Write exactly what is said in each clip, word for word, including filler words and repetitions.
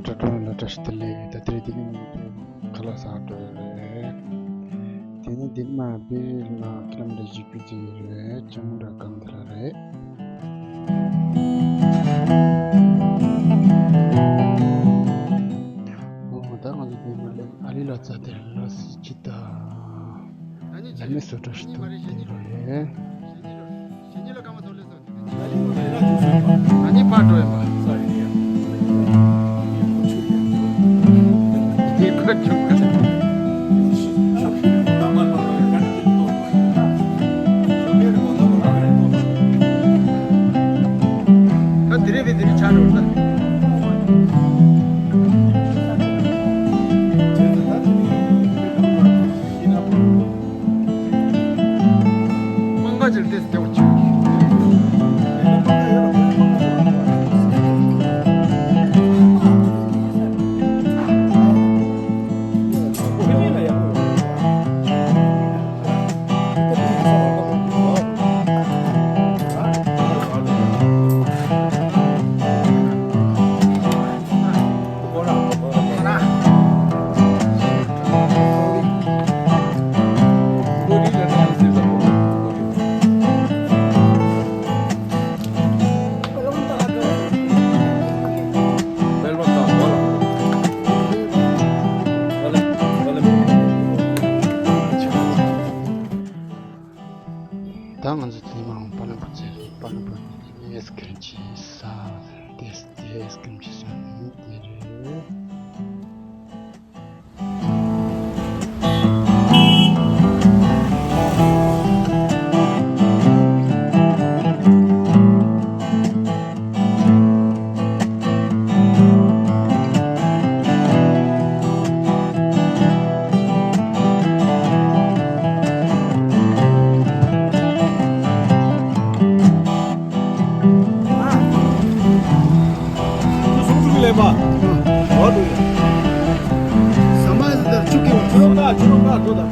དྲ་གྲོགས་ལ་བཀྲ་ཤིས་བདེ་ལེགས། ད་དེ་རིང་འདི་ནས་ང་ཚོ་ཁ་ལག་ཟ་འགྲོ་ཡི་རེད། དེ་ནས་འདི་མ་བི་རི་ལ་ཁི་ལོ་མི་ཊར་བཞི་བཅུ་ཙམ་ཡོད་རེད། ལྕང་མོ་འདྲ་གང་དེ་ལ་རེད། ཨོ་ད་ང་ཚོ་འདི་མ་ལེ་ཨ་ལི་ལ་ཙ་དེ་ལ་སི་ཅི་ད། ལ་མི་སོ་ཏྲ་ཤི་ཏོ་དེ་རེད། ཨ་ནི་ཕར་འགྲོ་ཡིན་པ། འདི་ཁ་ཆུ་ཁ། ད་དེ་རེད་པས་དེ་རིང་ཆགས་འགྲོ་ད། མང་ག་ཅིག་ཏེ་སྟེ་བ་ཅིག་ད་ང་ཚོ་དེ་མ་ཧོང་པ་ལམ་པོ་ཚེ་རེད། པ་ལམ་པོ་ནས་ཨེ་སི་ཀི་རིམ་ཅིག་ཟ། དེ་དེ་ཨེ་སི་ཀི་རིམ་ཅིག་ཟ་ནི་དེ་རེད། ཟམ་པ་ཟེར་ཆུ་སྐྱེ་བ། ཆུ་ནང་ཁ་ཆུ་ནང་ཁ་འགྲོ་དང་།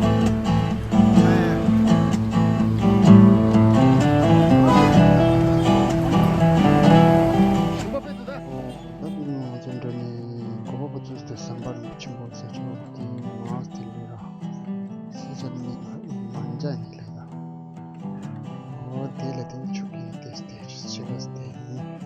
ད་དེ་ནས་ང་ཚོ་འགྲོ་ནས་གོ་བ་པོ་ཚོས་དེ་ཟམ་པ་རིན་པོ་ཆེན་པོ་ཟེར་ཆུ་བོ་དེ་མ་དེ་ལས་ར་སེ་ཆ་ནི་མ་འཇའ་ནི་ལས་ད། འོ་དེ་ལས་དེ་ནི་ཆུ་གི་དེ་དེ་ཆུ་ཆེ་བ་དེ་ཡིན།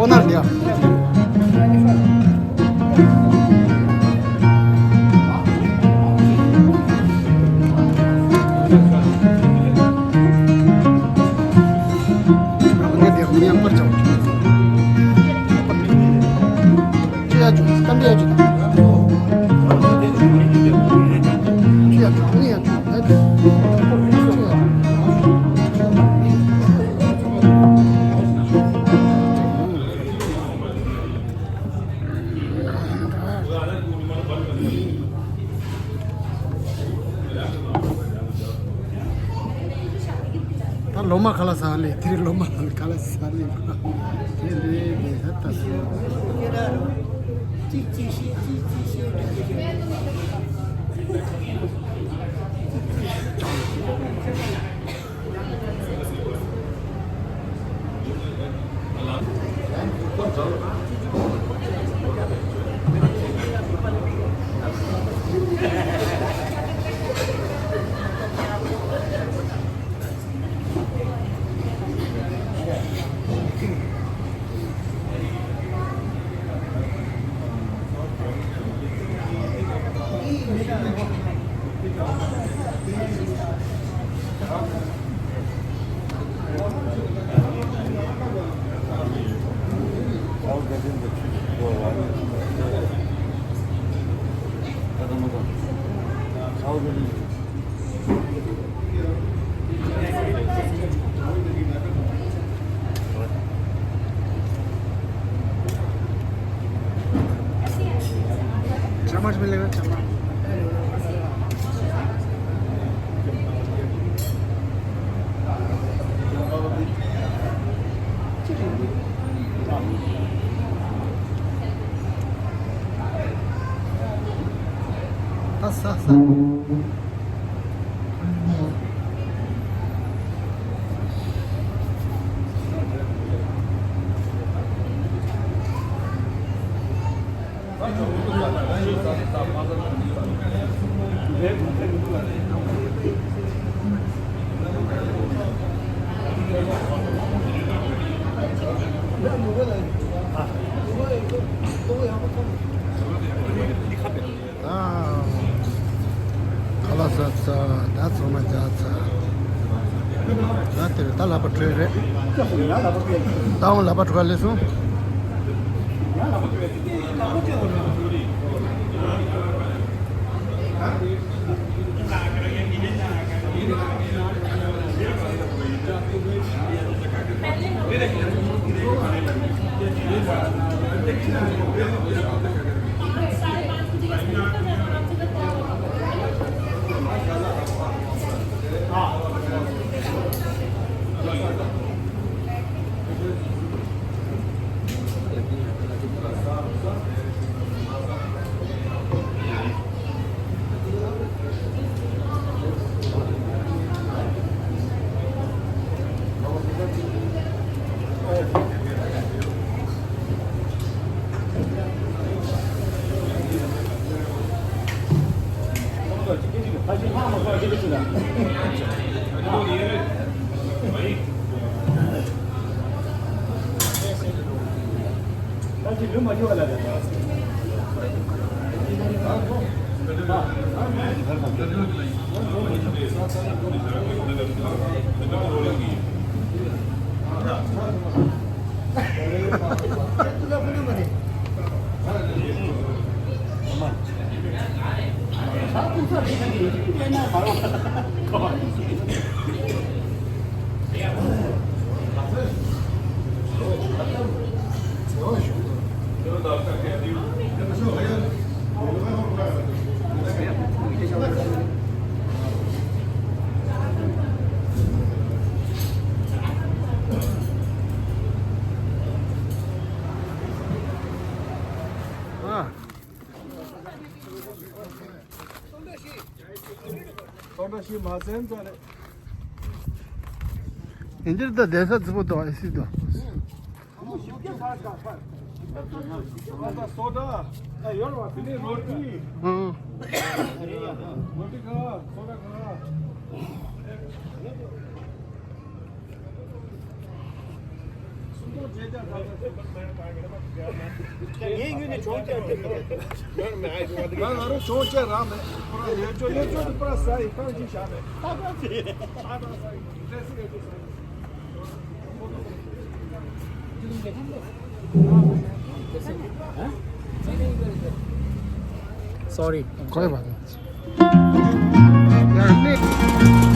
པོ་ནར་འདི་ཡ། ད་ལོ་མ་ག་ལ་ཟ་ལེ། དེ་རིང་ལོ་མ་ག་ལ་ཟ་ལེ། དེ་རེད་དེ་ཧ་ད་སོ། ད་ས་ས། ད་ཁ་ལག་ཟ་ཚར། ད་ཚང་མ་མཇལ་ཚར། ད་དེར་ད་ལག་པ་འཁྲུད་རེད། ད་འོང་ལག་པ་འཁྲུད་ག་སླེབས་སོང་། ཚོང་འདྲ་ཞིག་མ་ཟིན་ཙང་རེད། ཡིན་གྱི་རེད་ད། བསྡད་ས་རྫི་པོ་འདུག་ཨེ་སི་འདུག་ཨ་ད་སོ་ཌ། ཨ་ཡོད་རེད་བ། དེ་ནས་རོ་ཊི། ཨང་། རོ་ཊི་ག་སོ་ཌ་ག་ངའི་ངོས་ནས་གྱོང་རྒྱག་ཐུབ་མི་འདུག་ང་ང་རང་གྱོང་རྒྱག་རག་མེད། ཁོ་རང་ཡོད་ཅོག་ཡོད་ཅོག་ཏུ་པར་ཟ་ཡི་ཐང་ཅིག་བཞག་མེད། ད་པར་ཟ་ཡི་ད་པར་ཟ་ཡི་ཏྲེ་སི་ཡོད་ཅོག་ཟ་ཡི། Sorry. कोई बात नहीं। यार, नहीं।